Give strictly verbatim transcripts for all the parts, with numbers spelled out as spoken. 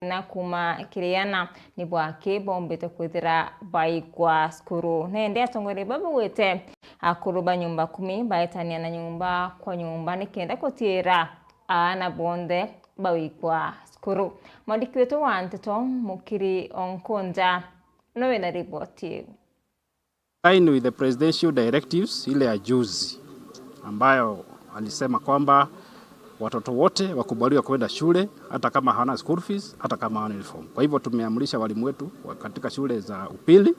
na kuma kiri ana ni bwaki bombite kwithira baikwa cukuru. Na indi atongoria babugwite akuru ba nyumba kumi baetania na nyumba kwa nyumba nikenda gutiira aana bonthe bawikwa cukuru. Mwandiki wetu wa nteto Mukiri Onkonja no wina riboti iu. Line with the presidential directives ile ya juzi ambayo alisema kwamba watoto wote wakubaliwe kwenda shule hata kama hawana school fees, hata kama hawana uniform. Kwa hivyo tumeamrisha walimu wetu wa katika shule za upili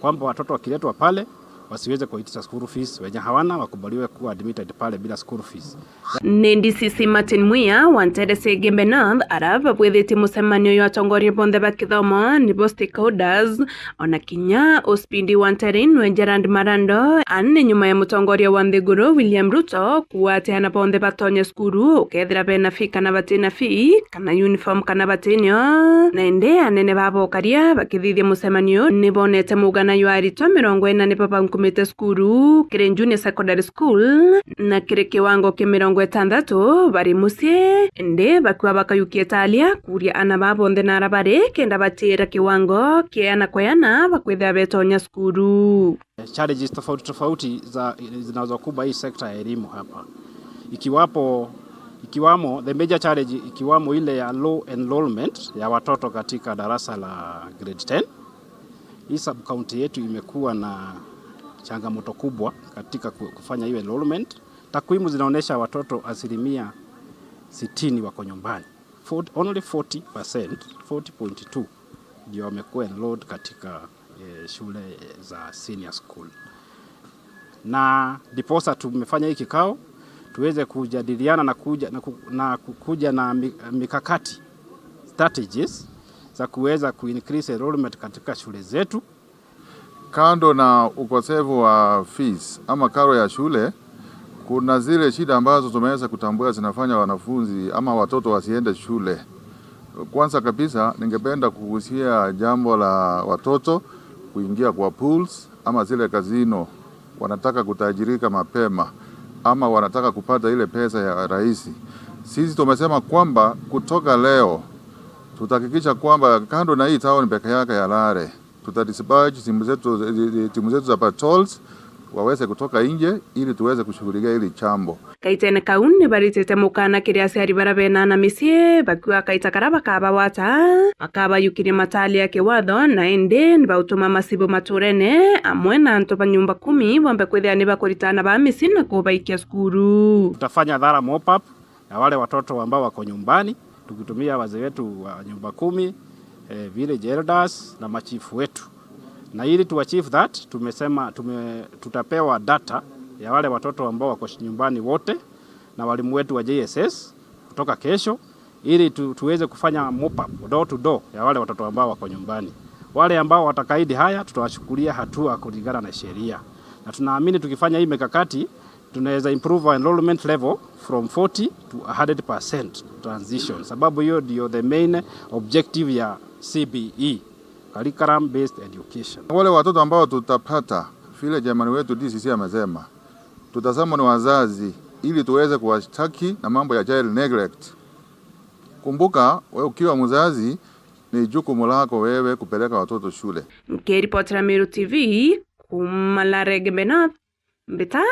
kwamba watoto wakiletwa pale wasiweze kuitisha school fees, wenye hawana wakubaliwe kuwa admitted pale bila school fees. Ni D C C Martin Mwiya wa Nteere cia Igembe North ara babwithitie mucemanio jwa atongoria bonthe ba kithomo, nibo stakeholders, ona kinya OCPD wa nteere ino Gerald Marando. Aa ni nyuma ya mutongoria wa nthiguru William Ruto kuuga ati aana bonthe batonye cukuru, ukethira bena fee kana batina fee, kana uniform kana batinio. Na indi anene ba bokaria bakithithia mucemanio ni bonete mugana jwa aritwa mirongo ina nibo baunkumite cukuru kiri junior secondary school, na kiri kiwango kia mirongo itantatu bari mucii, indi bakua bakayukia talia kuuria ana baa bonthe nara bari, kenda batiira kiwango kia ana kwa ana bakwithira betonya cukuru. Challenges tofauti tofauti za, zinazokumba hii sekta ya elimu hapa, ikiwapo, ikiwamo the major challenge ikiwamo ile ya low enrollment ya watoto katika darasa la grade ten. Hii sub county yetu imekuwa na changamoto kubwa katika ku-, kufanya hiyo enrollment. Takwimu zinaonyesha watoto asilimia sitini wako nyumbani. Forty, only forty percent, forty point two ndio wamekuwa enrolled katika, eh, shule za senior school. Na ndiposa tumefanya hii kikao, tuweze kujadiliana na kuja, na ku-, na kukuja na mi-, mikakati, strategies za kuweza ku-increase enrollment katika shule zetu. Kando na ukosefu wa fees ama karo ya shule, kuna zile shida ambazo tumeweza kutambua zinafanya wanafunzi ama watoto wasiende shule. Kwanza kabisa, ningependa kugusia jambo la watoto kuingia kwa pools ama zile casino. Wanataka kutajirika mapema ama wanataka kupata ile pesa ya rahisi. Sisi tumesema kwamba kutoka leo tutahakikisha kwamba kando na hii town peke yake ya Lare, tutadispatch timu zetu, timu zetu za patrols waweze kutoka nje ili tuweze kushughulikia hili jambo. Kaitene kau ni baritite mukana kiri aciari bara bena ana micii, bakiuga kaita kara bakabawata, makabayukiria matali ya kiwatho, na indi ni bautuma macibu maturene amwe na antu ba nyumba kumi bombe kwithira ni bakurita ana ba micii na kubaikia cukuru. Tutafanya thorough mop up ya wale watoto ambao wako nyumbani, tukitumia wazee wetu wa nyumba kumi, eh, village elders na machifu wetu. Na ili tu achieve that, tumesema tume-, tutapewa data ya wale watoto ambao wako sh-, nyumbani wote na walimu wetu wa J S S kutoka kesho, ili tu-, tuweze kufanya mop up door to door ya wale watoto ambao wako nyumbani. Wale ambao watakaidi haya, tutawachukulia hatua kulingana na sheria. Na tunaamini tukifanya hii mikakati, tunaweza improve our enrollment level from forty to a hundred percent transition, sababu hiyo ndio the main objective ya C B E, curriculum based education. Wale watoto ambao tutapata, vile chairman wetu D C C amesema, tutasema ni wazazi ili tuweze kuwashtaki na mambo ya child neglect. Kumbuka, wewe ukiwa mzazi, ni jukumu lako wewe kupeleka watoto shule. Nkiripotera Meru T V kuma Lare Igembe North, mbita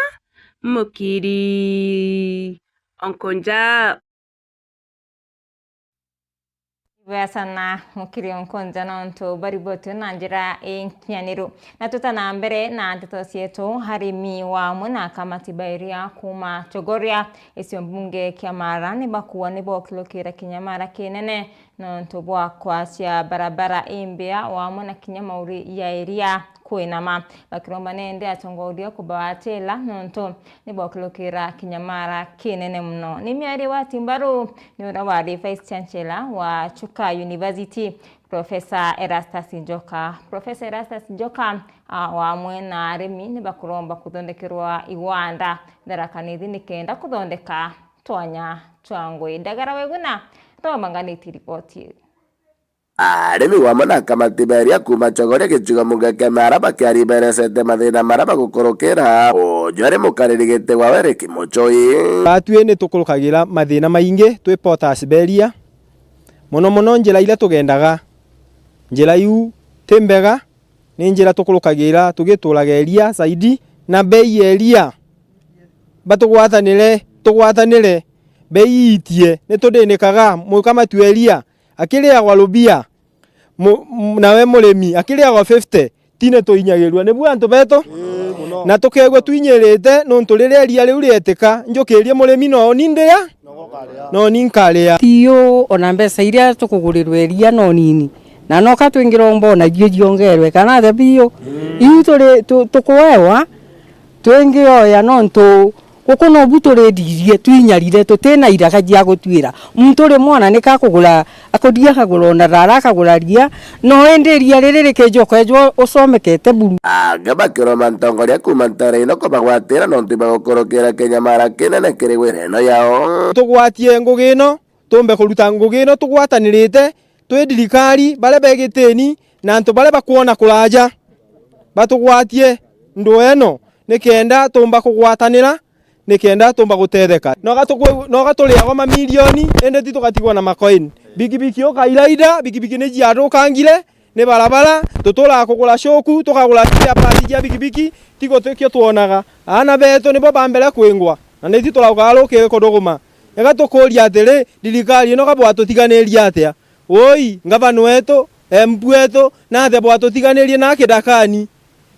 Mukiri Onkonja. Ibwea sana Mukiri Onkonja nontu bariboti na njira inkinyaniru. Na tuta na mbere na nteto cietu, arimi wa amwe na akamati ba iria kuma Chogoria, icio mbunge kia Mara, ni bakuwa ni bokilukira kinyamara kinene nontu bwa kwacia barabara imbia o amwe na kinya mauri ya iria kwinama, bakiromba nende atongoria kubawatila nontu ni bokilukira kinyamara kinene muno. Ni miario wa Timbaru ni uria wari Vice Chancellor wa Chuka University, Professor Erastus Njoka. Professor Erastus Njoka, a, o amwe na arimi ni bakuromba kuthondekerwa igwanda Tharaka Nithi nikenda kuthondeka twanya twa ngui. Ndagara Weguna, twamanganiti ripoti iu. Arimi wamwe na akamati beria kuma Chogoria gicigo munge kia Mara bakiariberecete mathina maria bagukurukira. Uju ari mukariri giti wa Were Kimuchoi. Batwi ni tukurukagira mathina maingi twi potas beria, Mono mono njira iria tugendaga, njira iu ti mbega, ni njira tukurukagira tugituraga iria zaidi, na bei ya iria batugwatanire, tugwatanire, bei iitie, ni tuthirikaga, mukamati wa iria akiriagwa rubia, mu-, mu-, nawe murimi akiriagwa fifty, tine tuinyagirua nibu antu betu, na tukeegua twinyirite, nontu riria iria riu rietika, njukirie murimi, no ni ndiria, no ni nkaria. Ti uu, ona mbeca iria tukugurirwa iria no nini, na noka twingiromba ona cio ciongerwe, kana atia biu? Iu turi, tu-, tukuewa, twingioya, nontu guku nobu turiririe, twinyarire, tutina iraka cia gutwira. Muntu uri mwana nika akugura, akuthii akagura ona thara, akagura ria, no indi iria riri rikeja ukejwa ucomekete buru. Angi bakiromba ntongoria kuuma nteere ino kubagwatira nontu ibagukurukira kinyamara kinene kiri wira ino yao. Tugwatie ngugi ino, tumbe kuruta ngugi ino tugwatanirite twi thirikari, baria begitini na antu baria bakwona kuraja, batugwatie nduu ino, nikenda tumba kugwatanira, nikenda tumba gutetheka. Noga tukwi-, noga turiagwa mamilioni, indi ti tugatigwa na makoini. Bikibiki ukairaida, bikibiki ni ciathukangire, ni barabara, tuturaga kugura coku, tukagura spare parts cia bikibiki, ti gutikio twonaga. Aana betu nibo ba mbere kwingwa, na niti turaugaga rukiri kuduguma. Ega tukuria atiri, thirikari ino ga bwatutiganirie atia? Woi, ngavana wetu, M P wetu, na atia bwatutiganirie na kithakani?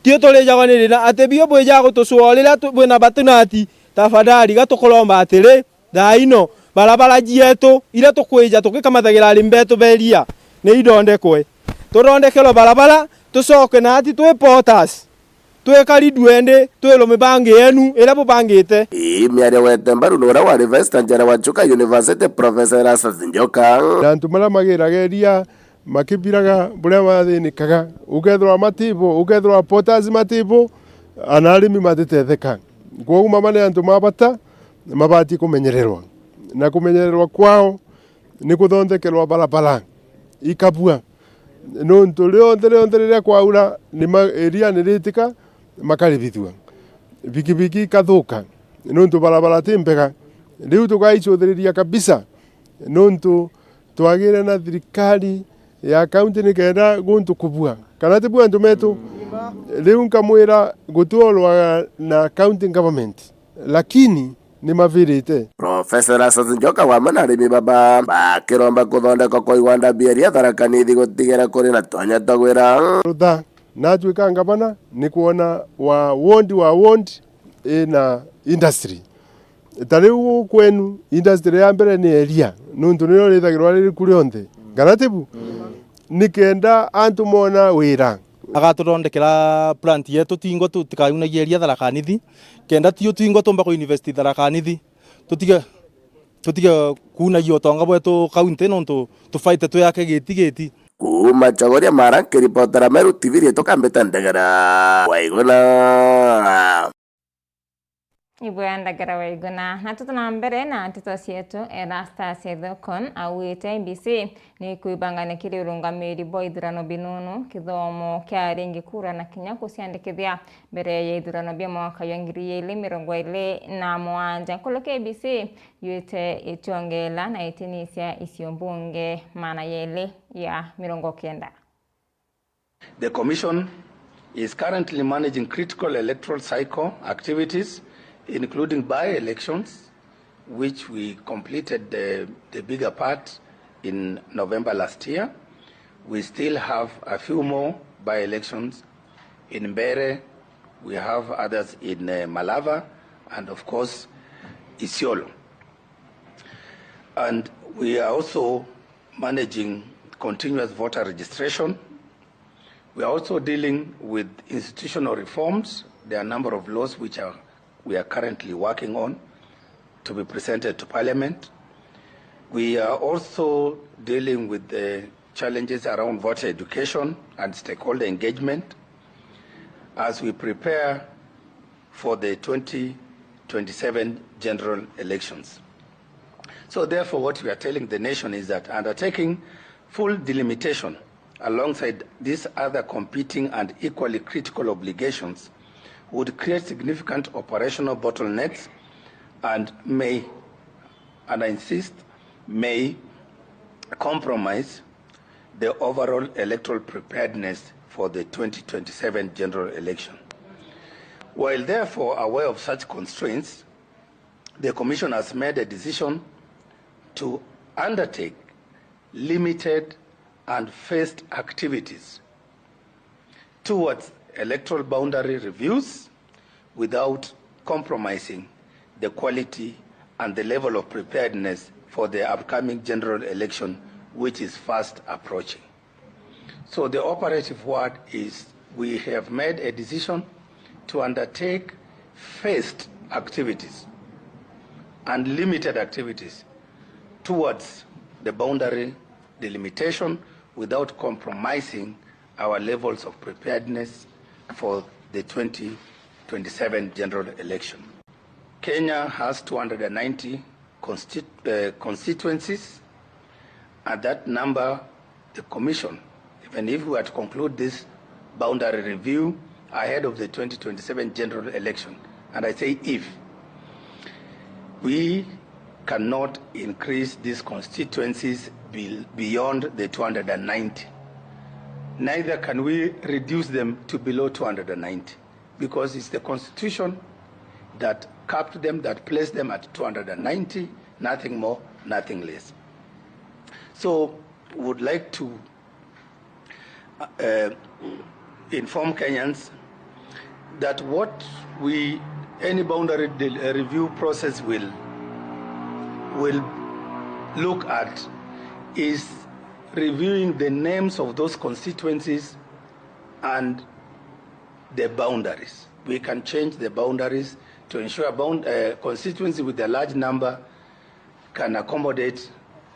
Tio turijagwa ni thina, ati bio bwijaga gutucua o riria tu-, bwina batunati? Tafadhali, ga tukuromba atiri, thaa ino, barabara cietu, iria tukwija tugikamatagira arimi betu ba iria, ni ithondekwe. Tuthondekerwe barabara, tucoke nati twi porters. Twikari ndwendi, twirwe mibangi yenu iria bubangite. Ii miario gwete mbaru ni uria wari Vice Chancellor wa Chuka University, Professor Erastus Njoka. Na antu maria magiraga iria makibiraga buria mathinikaga, ukethirwa matibo, ukethirwa porters matibo, ana arimi matitetheka. Kwogu mama ni antu ma bata, mabati kumenyererwa. Na kumenyererwa kwao ni kuthondekerwa barabara ikabua. Nontu rionthe, rionthe riria kwaura, ni ma-, iria ni ritika, makaribithua. Bikibiki ikathuka, nontu barabara ti mbega. Riu tukaicuthiriria kabisa, nontu twagire na thirikari ya kaunti nikenda guntu kubua. Kana tibua antu metu? Riu nkamwira guti urwaga na county government. Lakini ni mavirite. Professor Erastus Njoka wamwe na arimi baba bakiromba kuthondekwa kwa iwanda bieria Tharaka Nithi gutigira kuri na twanya twa gwira. Rutha, natwika ngavana, ni kwona wa ward wa ward ina industry. Ta riu guku kwenu, industry ya mbere ni eria, nontu nirio rithagirwa riri ku rionthe. Kana tibu? Nikenda antu mona wira. Agatuthondekera plant yetu twingwa tutikayunagia iria Tharaka Nithi, kenda tio twingwa tumba kuinvest Tharaka Nithi. Tutige, tutige kuunagia utonga bwetu county nontu tubaite twiyake giti giti. Kuuma Chogoria Mara, nkiripotera Meru T V, riitwa Kambita Ndegera Waiguna. Ibwe Ndagara Waiguna. Na tutu na mbere na nteto cietu, Erastus Ethekon augite I E B C ni kwibangania kiri urungamiri bwa ithurano binunu, kithomo kia aringi kura na kinya kuciandikithia mbere ya ithurano bia mwaka jwa ngiri igiri mirongo iri na mugwanja. Nkuluki I E B C yuite itiongela na itini cia icio mbunge magana jeri ya mirongo kenda. The Commission is currently managing critical electoral cycle activities, including by-elections, which we completed the, the bigger part in November last year. We still have a few more by-elections in Mbeere, we have others in, uh, Malava, and of course, Isiolo. And we are also managing continuous voter registration. We are also dealing with institutional reforms. There are a number of laws which are, we are currently working on to be presented to Parliament. We are also dealing with the challenges around voter education and stakeholder engagement as we prepare for the twenty twenty-seven general elections. So therefore, what we are telling the nation is that undertaking full delimitation alongside these other competing and equally critical obligations would create significant operational bottlenecks and may, and I insist, may compromise the overall electoral preparedness for the twenty twenty-seven general election. While therefore aware of such constraints, the Commission has made a decision to undertake limited and phased activities towards electoral boundary reviews without compromising the quality and the level of preparedness for the upcoming general election, which is fast approaching. So the operative word is, we have made a decision to undertake phased activities and limited activities towards the boundary delimitation without compromising our levels of preparedness for the twenty twenty-seven general election. Kenya has two hundred and ninety consti-, uh, constituencies, and that number, the Commission, even if we were to conclude this boundary review ahead of the twenty twenty-seven general election, and I say if, we cannot increase these constituencies be-, beyond the two hundred and ninety. Neither can we reduce them to below two hundred and ninety, because it's the Constitution that capped them, that placed them at two hundred and ninety, nothing more, nothing less. So, we would like to uh, inform Kenyans that what we, any boundary de-, uh, review process will, will look at is reviewing the names of those constituencies and the boundaries. We can change the boundaries to ensure bound-, uh, constituency with a large number can accommodate,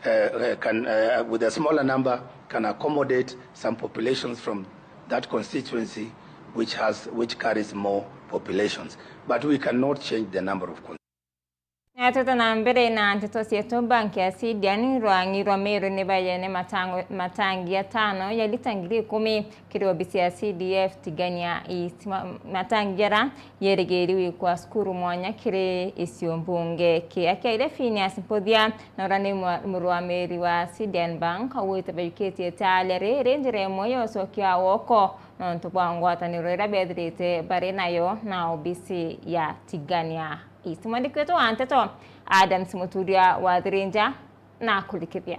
uh, uh, can, uh, with a smaller number, can accommodate some populations from that constituency which has, which carries more populations. But we cannot change the number of con- Natwite na mbere na nteto cietu. Banki ya Sidian rwang'i rwa Meru ni bayene matango-, matangi atano ya lita ngiri ikumi kiri obisi ya C D F Tigania East. Ma-, matangi jara yerigiri gwikwa cukuru mwanya kiri icio mbunge. Kia kiaire Phineas Mputhia, na uria ni mwa-, murwamiri wa Sidian Bank, augite bayukitie talia riri njira imwe ya ucokia woko nontu bwa ngwataniro iria bethirite bari nayo na obisi ya Tigania East. Mwandiki wetu wa nteto Adams Muturia wathirinja na kurikithia.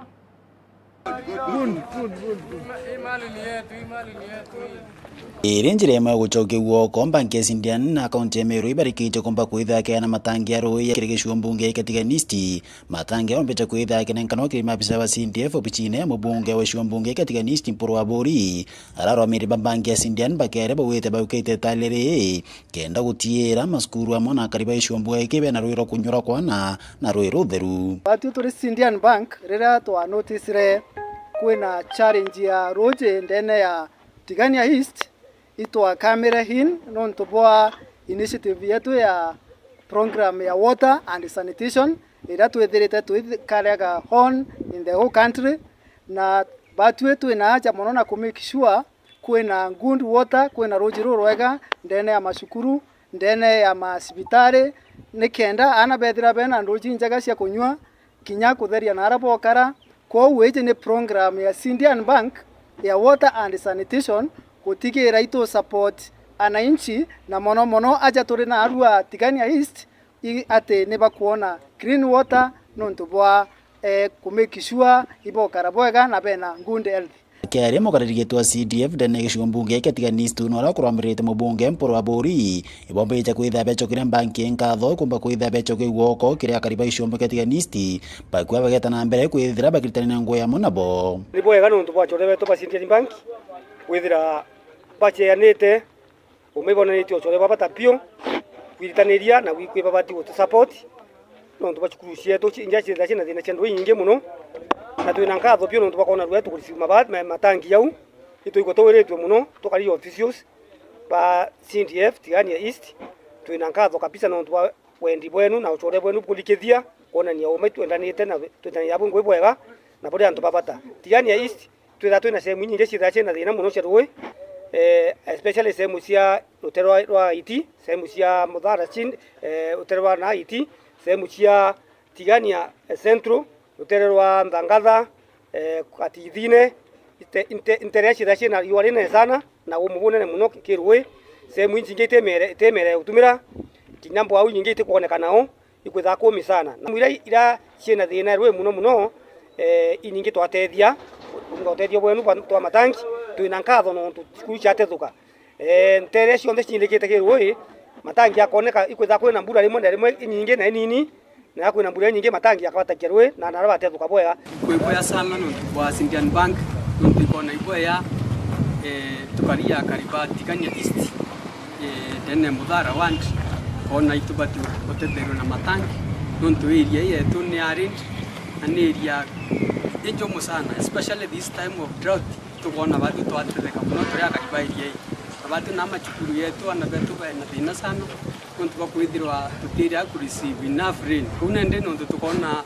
Iri njira imwe ya gucokia woko. Banki ya Sidian na kaunti ya Meru ibarikitie kumba kwithira keana matangi ya rui kiri gicigo mbunge kia Tigania East. Matangi au mbecha kwithira kenenkanwa kiri maabisa ba C D F obisine ya mubunge wa gicigo mbunge kia Tigania East Mpuru Aburi. Ararwamiri ba banki ya Sidian bakere baugite baukite talia riri kenda gutiira macukuru amwe na akari ba gicigo mbunge giki bena rui rwa kunyua rwa kwana na rui rutheru. Batwi turi Sidian Bank, riria twa noticire kwina challenge ya ruuji ndene ya Tigania East, itwakamire in nontu bwa initiative yetu ya program ya water and sanitation, iria twithirite tuikariaga on in the whole country, na batwi twina aja mono na ku make sure kwina good water, kwina ruuji rurwega ndene ya macukuru, ndene ya macibitari, nikenda aana bethira bena nduuji injega cia kunyua, kinya kutheria naara bokara. Kwou iji ni program ya Sidian Bank ya water and sanitation, gutigira itu support ananchi, na mono mono aja turi naarua Tigania East, i-, ati ni bakwona clean water nontu bwa, eh, ku make sure ibokara bwega na bena good health. Kiaria mukariri wa C D F ndene ya gicigo mbunge kia Tigania East, na uria ukurwamirite mubunge Mpuru Aburi, ibombite kwithira becokeria banki nkatho kumba kwithira becokia woko kiri akari ba gicigo mbunge kia Tigania East, bakua bageta na mbere kwithira bakiritania ngugi amwe nabo. Ni bwega nontu bwa achore betu ba Sidian Bank kwithira bacianite umwe ibonanitie uchore bwa bata biu, kwiritaniria na gwi-, kwi babati gutu support nontu bwa cukuru cietu ci-, iria ciithira ciina thina cia ndui inyingi mono, na twina nkatho biu nontu bwa kwona rwetu kureceive maba-, ma-, matangi jau. Itwigua twiritue mono tukari officials ba C D F Tigania East, twina nkatho kabisa nontu bwa wendi bwenu na uchore bwenu bukurikithia kwonania umwe twendanite na twendanire bwi ngugi bwega na buri antu ba bata. Tigania East twithaa twina sehemu inyingi ciithaa ciina thina mono cia rui, eh, especially sehemu cia rutere rwa, rwa Iti, sehemu cia Muthara Chin-, eh, rutere rwa na Iti, sehemu cia Tigania, eh, Central, rutere rwa Nthangatha, eh, gatithine, inte-, inte-, intere ciitha ciina riua rinene sana, na umu bunene muno ki-, kiruui. Sehemu injingi itimere, itimere utumira, kinya mbwau inyingi itikwonekana o, ikwithaa kumi sana. Na iria, iria ciina thina ruui muno muno, eh, inyingi twatethia, na utethio bwenu bwa, twa matangi, twina nkatho nontu cukuru ciatethuka. Eh, ntere cionthe cinyindikite kiruui, matangi akoneka, ikwithaa kwina mbura rimwe na rimwe inyingi na inini, na kwina mbura inyingi matangi akabatakia ruui, na nara batethuka bwega. Kwibwea sana nontu bwa Scindian Bank, nontu ikona ibwea, eh, tukaria Karibati Kania East, eh, tene Muthara Ward, kona itubati gutetherua na matangi, nontu area ii yetu ni arid, na ni area injumu sana, especially this time of drought. Tukwona batwi twatetheka mono turi akari ba area ii. Na batwi na macukuru yetu, aana betu bena thina sana, nontu bwa kwithirwa tutiri a ku receive enough rain. Kuu nende nontu tukwona,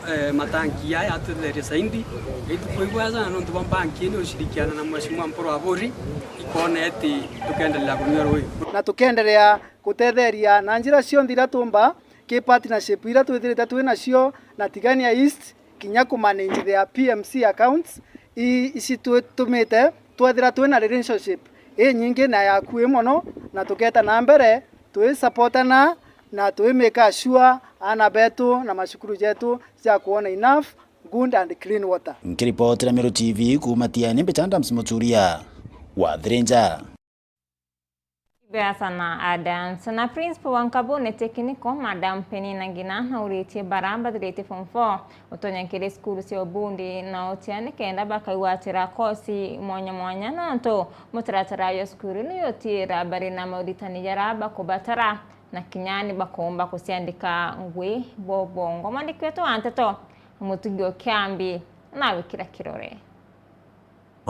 eh, matangi aya atutheria zaidi. Itukwigua sana nontu bwa banki ii ni ushirikiana na Mheshimiwa Mpuru Aburi, ikona eti tukendelea kunyua ruui. Na tukendelea gutetheria na njira cionthe iria tumba, ki partnership iria twithirite twi nacio na Tigania East, kinya ku manage their P M C accounts, i-, ici twitumite twethira twina relationship inyingi na ya akui mono, na tuketa na mbere twisupportana na twi make sure aana betu na macukuru jetu jakwona enough good and clean water. Nkiripotera Meru T V kuuma Tiani, mbita Adams Muturia wa Thirinja. Ibea sana Adams. Na Principal wa Nkabune Technical, Madam Penina Ngina, nauritie bara bathiritie form four utonya nkiri cukuru cia ubundi na utia nikenda bakaigwatira kosi mwanya mwanya, nontu mutaratara jwa cukuru ni yutira bari na mauritani jaria bakubatara, na kinya ni bakumba kuciandika ngui bo bongo. Mwandiki wetu wa nteto, Mutugi o Kiambi, nawikira kirore.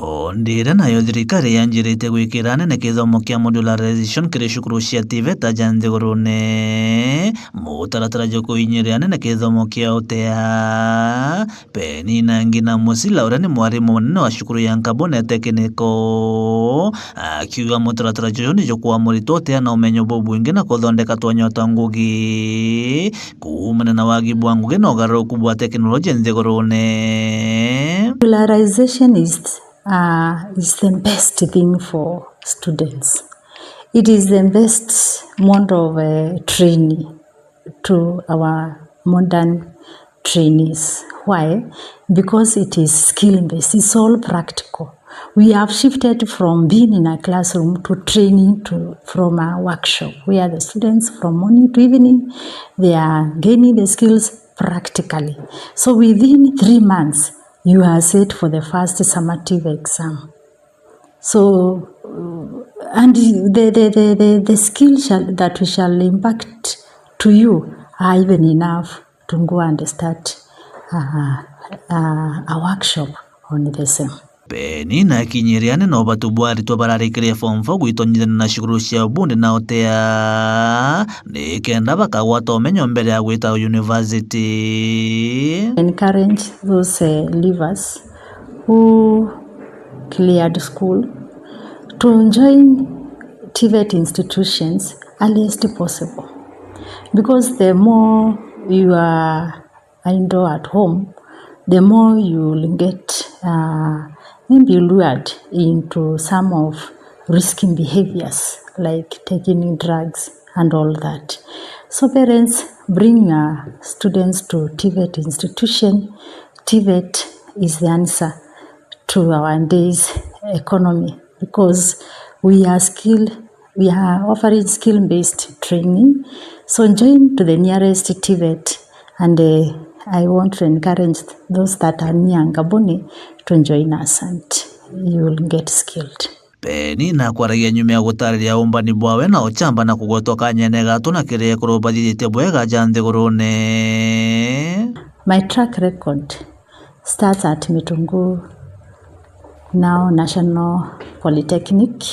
O ndiria nayo thirikari yanjirite gwikira anene kithomo kia modularization kiri cukuru cia TVET ja nthigurune, mutaratara jwa kuinyiria anene kithomo kia utea. Penina Ngina Musila, uria ni mwarimu munene wa cukuru ya Nkabune Technical, akiuga mutaratara juju ni jukwamuritwa utea na umenyo bubwingi na kuthondeka twanya twa ngugi kuumania na wagi bwa ngugi na ugaruruku bwa teknoloji nthigurune. Modularization is, uh, is the best thing for students. It is the best mode of, uh, training to our modern trainees. Why? Because it is skill based, it's all practical. We have shifted from being in a classroom to training to, from a workshop where the students from morning to evening, they are gaining the skills practically. So within three months, you are set for the first summative exam. So, uh, and the, the, the, the, the skill shall, that we shall impact to you are even enough to go and start, uh, uh, a workshop on the same. Penina akinyiria anene ubatu bwa aritwa bararikirie form four gwitonyithania na cukuru cia ubundi na utea, nikenda bakagwata umenyo mbere ya gwita university. Encourage those, uh, leavers who cleared school to join TVET institutions earliest possible, because the more you are idle at home, the more you will get, uh, maybe lured into some of risky behaviors like taking drugs and all that. So parents, bring your students to TVET institution. TVET is the answer to our day's economy, because we are skill, we are offering skill-based training. So join to the nearest TVET, and, uh, I want to encourage those that are near Ngabuni to join us, and you will get skilled. Penina akwaragia nyuma ya gutariria umbani bwawe na uchamba na kugwetwa kanyene gatu na kiri ekuru bathithitie bwega ja nthigurune. My track record starts at Mitungu, now National Polytechnic,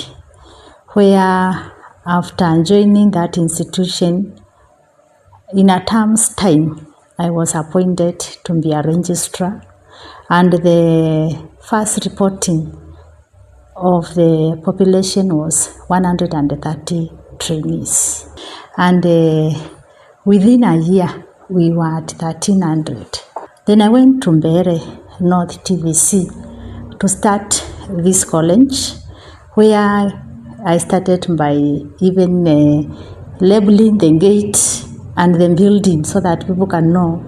where after joining that institution, in a term's time, I was appointed to be a registrar, and the first reporting of the population was one hundred and thirty trainees. And, uh, within a year, we were at thirteen hundred. Then I went to Mbeere North T V C to start this college, where I started by even, uh, labeling the gate and the building so that people can know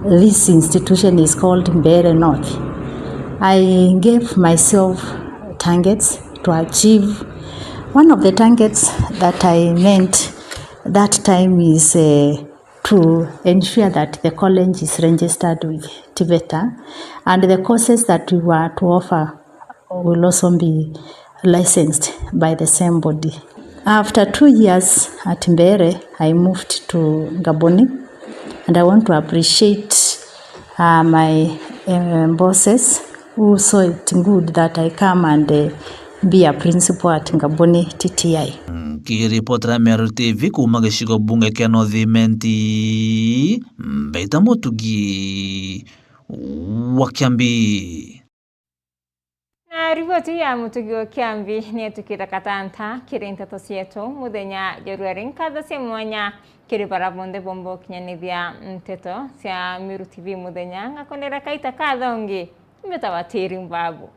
this institution is called Mbeere North. I gave myself targets to achieve. One of the targets that I meant that time is, uh, to ensure that the college is registered with TVETA and the courses that we were to offer will also be licensed by the same body. After two years at Mbeere, I moved to Ngamboni, and I want to appreciate, uh, my, uh, bosses who saw it good that I come and, uh, be a principal at Ngamboni T T I. Nkiripotera Meru T V kuuma gicigo bunge kia North Imenti, Mbaita Mutugi wa Kiambi. Na riboti ya Mutugi wa Kiambi ni etukite katanta kiri nteto cietu muthenya jwa ruari. Nkatho cia mwanya kiri bara bonthe bomba ukinyanithia nteto cia Meru T V muthenya. Ngakondera kaita kathongi, mbitawa Tiri Mbabu.